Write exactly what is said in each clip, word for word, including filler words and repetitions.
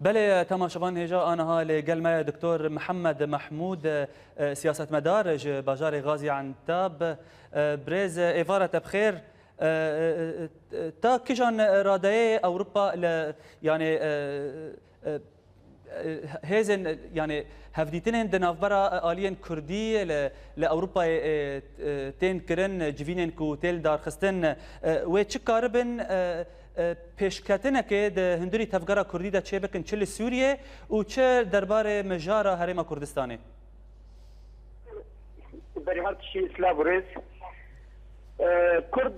Belê, temaşevan hêja aniha li gel me ye Doktor Mihemed Mehmûd, e, siyasetmedar ji bajarê Gaziantep. E, birêz, e, êvara te bi xêr. E, e, e, e, ta kijan radeyê Ewropa li, yani, e, e, e, hêzên, e, yani, hevdîtinên di navbera, e, aliyên Kurdî li, li Ewropayê, e, e, tên kirin, civînên ku tê li darxistin, e, wê çi karibin, e, e, pêşketinekê di hundirî tevgera Kurdî de çêbikin, çi li Sûriyê û çi derbarê mijara Herêma Kurdistanê? Berî her tiştî silav û rêz. E, Kurd,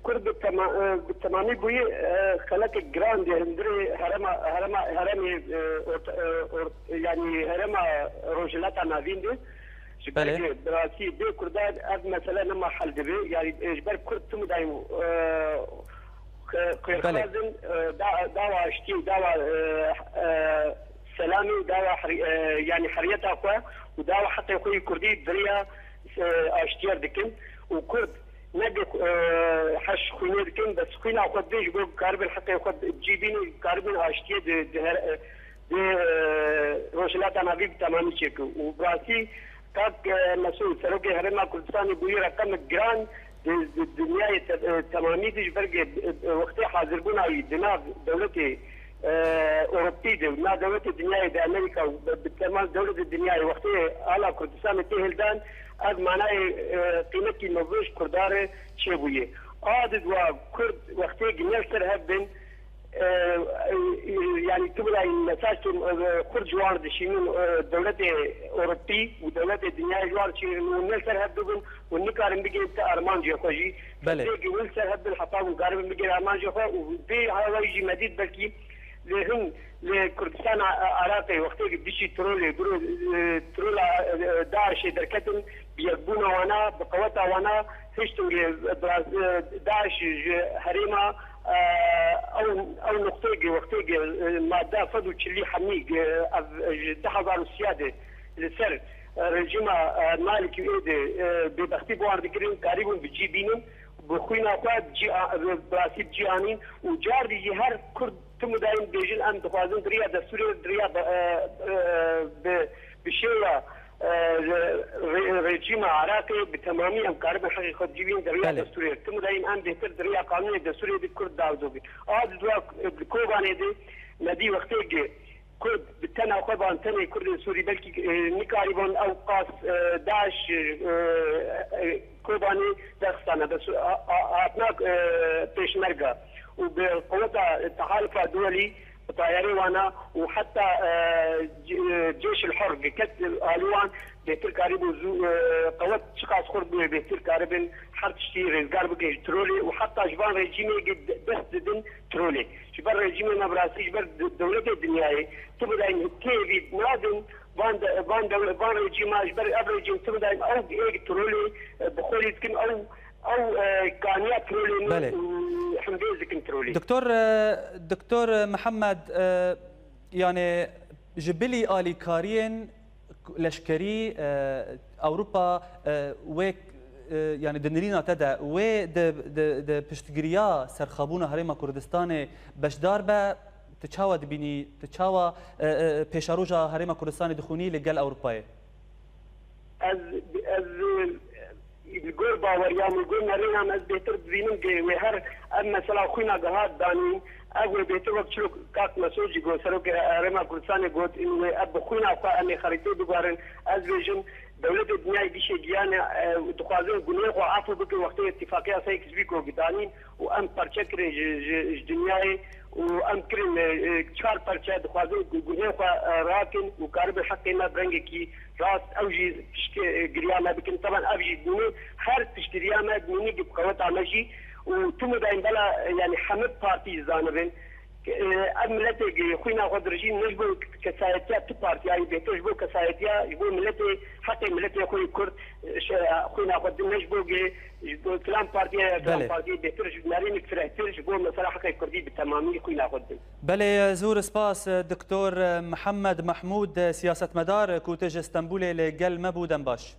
Kurd bi tema-, e, bi temamî bûyî, e, xelekek giran di hundirê herema, herema, heremê, e, orta-, e, or-, yani herema Rojhilata Navîn de. Ji ber Belê. Ku bi rastî bê Kurdan ev mesele nema hel dibe. Yani, e, ji ber Kurd tim daîm, e, xe-, Belê. Xêrxwazin, e, da-, dawa aştiyê, dawa, e, e, selamê, dawa her-, e, yani heriyeta xwe û dawa heqê xwe yê Kurdî di riya, e, aştiya dikin û Kurd ne bi, e, heş xwînê dikin, bes xwîna xwe didin ji bo karibin heqê xwe bi cî bînin, karibin aştiyê di, di her-, e, di, e, Rojhilata Navîn bi temamî çêkin. Û bi rastî kak, e, Mesûd, serokê Herêma Kurdistanê bûyî reqemek giran di, di dinyayê te-, e, temamî de ji ber ku, e, e, wextê hazirbûna wî di nav dewletê, e, Ewropî de, nav dewletê dinyayê de, Amerîka û bi, bi temam dewletê dinyayê wextê ala Kurdistanê tê hildan, ev manayê, e, qîmetî mezin ji Kurdan re çêbûye. A di dua Kurd wextê ku ne li ser hev bin, e, e, yani tu birayî mesaj tu, e, Kurd ji wan dişînin, e, dewletê Ewropî û dewletê dinyayê ji wan dişînin û ne li ser hev bibin û nikarin bigihên ti armancê xwe jî. Belê. Tê ku li ser hev bin heta hûn karibin bigihên armancê xwe û vê hawayî jî me dît belkî li hin li Kurdistana Iraqê wextê ku dişî trolê, biro, e, trola, e, DAIŞê derketin, bi yekbûna wana, bi qeweta wana, hiştin ku, e, DAIŞ ji herêma, e, ew, ew nuqteyê ku wextê ku, e, madde sed û çilî hemî, e, ev, ji du hezar û siyê de li ser, e, rejîma, e, Malikî û êdî, e, bêbextî bi wan dikirin, karîbûn bi cî bînin, bi xwîna xwe bi cî a-, bi rastî bi cî anîn û cardî jî her Kurd tim û daîm dibêjin, em dixwazin di riya destûrê, di riya, e, e, bi, bi şêya, e, re-, rejîma Iraqê bi temamî em karibin heqê xwe dicivînin di riya Belê. Destûrê. Tim û daîm em bêhtir di riya qanûnê destûrê de Kurd dawdo bin. A di dua, e, di Kobanê de me dî wextê ku Kurd bi tena xwe ban tenê Kurdên Sûrî belkî, e, nikarîbûn ew qas, e, DAIŞ, e, e, Kobanê derxistana, bes a, a, hatina, e, pêşmerga û bi qeweta Tehalifa Duwelî, bi tayarê wana û heta, e, c-, e, Cêşil Hur ket alî wan, bêhtir karîbû zû, e, qewet çiqas xurt bûye, bêhtir karibin her tiştî rêzgar bikin ji trolê û heta ji van rejîmê de-, dest didin trolê. Ji ber rejîmê me bi rastî, ji ber de-, dewletê dinyayê, tu bidayî têvî nadin, van de-, van dew-, van rejîma, ji ber ev rejîm tu bidayî ew êk trolê, e, bi xwe lî dikin, ew, ew, e, kaniya trolê ne Belê. Û hembêz dikin trolê. Doktor, e, Doktor Mihemed, e, yani ji bilî alîkariyên leşkerî, e, Ewropa, e, wê, e, yani di nirîna te de wê di, di, di piştgiriya serxabûna Herêma Kurdistanê beşdar be, tu çawa dibînî, tu çawa, e, e, pêşeroja Herêma Kurdistanê dixwînî li gel Ewropayê? Ez, ez, e, li gor baweriya min, li gor nerîna min ez bêhtir dibînim ku wê her ev mesela xwîna ku hat danîn, ev wê bêhtir wek çilo kak Mesûd jî got, serokê Herêma Kurdistanê got, in wê ev bi xwîna xwe em ê xerîtê biguherin. Ez bêjim, dewletê dinyayê gişê giyanê, e, dixwazin gunehê xwe efû bikin wextê îtîfaqiya Sykes-Picot ku danîn û em parçe kirin ji, ji, ji dinyayê û em kirin, e, e, çar parçe, dixwazin gu-, gunehê xwe, e, rakin û karibin heqê me bi rengekî rast, ew jî piştgiriya me bikin. Teban ev jî dibînin her piştgiriya me dibînin bi qeweta me jî û tim û daîm bela, e, yani hemî partî zanibin. E, ev miletê xwîna xwe dirijîn ne ji bo kesayetiya tu partiyayî bêtir, ji bo kesayetiya, ji bo miletê, heqê miletê xwe yê Kurd, e, şe-, xwîna xwe din ne ji bo ge, ji bo filan partiya ya filan Belê. Partiya bêtir, ji nerînik firehtir, ji bo mesela heqê Kurdî bi temamî xwîna xwe din. Belê, zûr spas, Doktor Mihemed Mehmûd, siyasetmedar ku tu ji Stenbolê li gel me bû, dem baş.